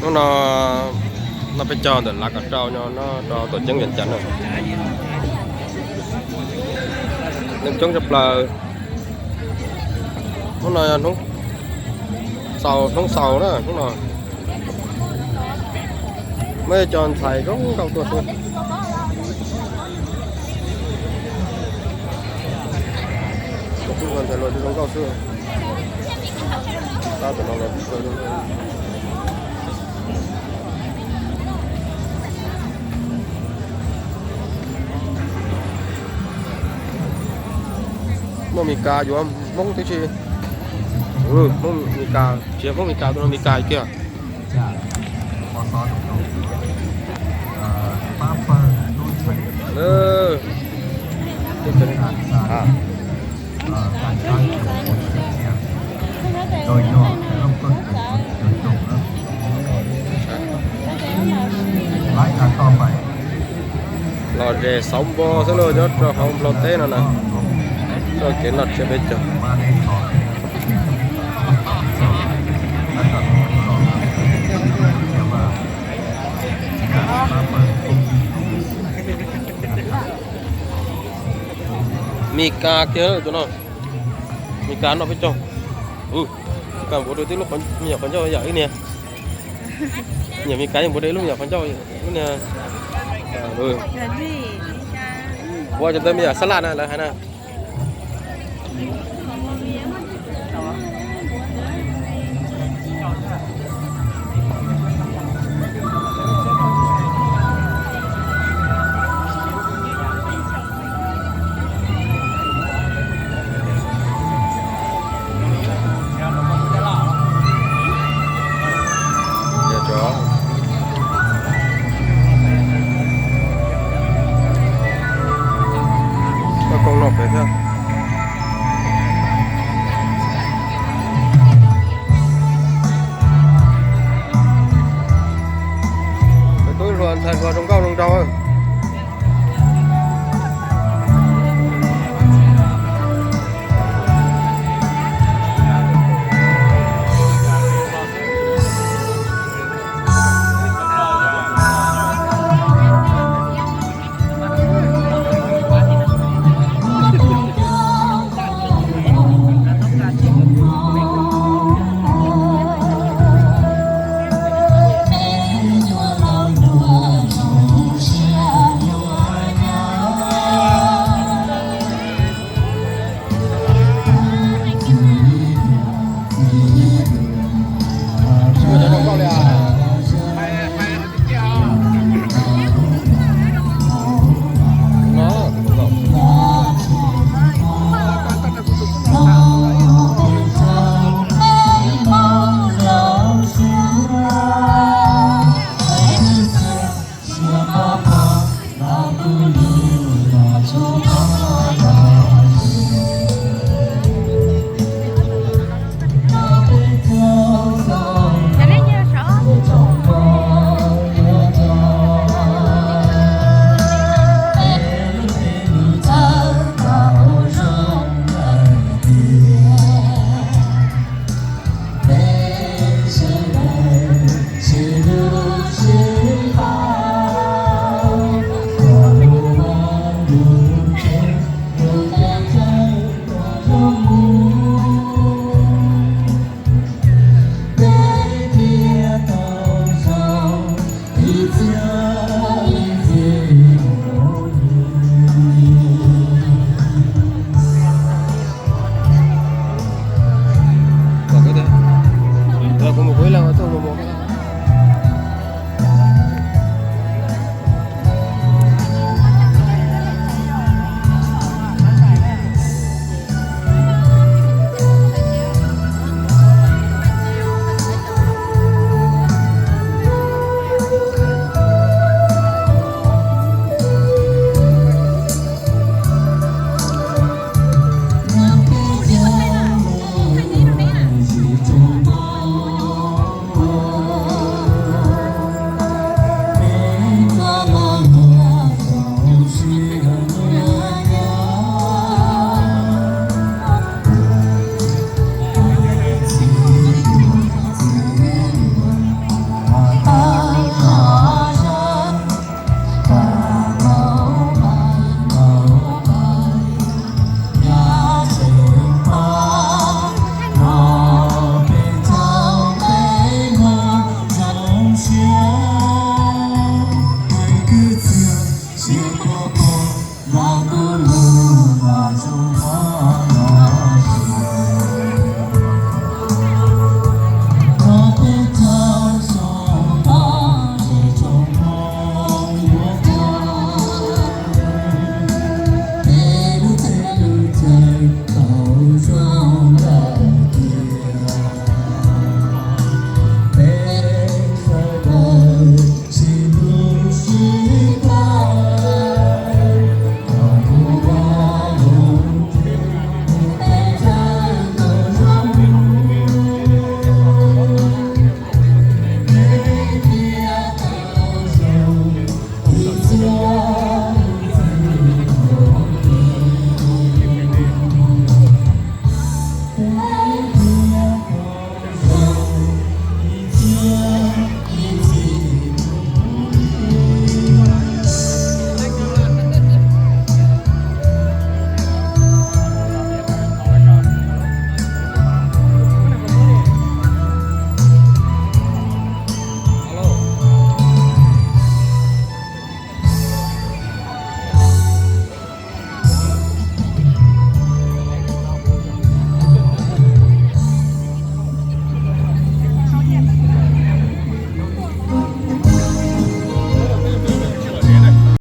Hnub no noj peb caug ntawm Lav Kaum Rau no, noj rau tuam ceeb Vias Cas na. Neeg coob tshaj plaws. Hnub no yog hnub xaus, hnub xaus na hnub no. Muaj cov ntxhais zoo nkauj tuaj xwb. Ntxhais hluas zoo nkauj xwb. Tab tom no los muaj Mes Kas yuav Hmoob tib si. Hmoob Mes Kas, tsis yog Hmoob Mes Kas, tus no Mes Kas kiag. Los zes xauv npo xwb lauj, nyob rau hauv Nplog teb no na, txoj kev noj tsiab peb caug. Mes Kas kiag tus no, Mes Kas noj peb caug. Ua cas npuav rau tib lub me nyuam qhov ncauj yam wb niag. Nyuam Mes Kas yeej npuav rau ib lub me nyuam qhov ncauj wb niag. Ua cov ntawd me nyuam xab laj na lawv hais na. Koj koob noj pem thiab. Tus tub hluas ntxhais hluas zoo nkauj zoo nraug.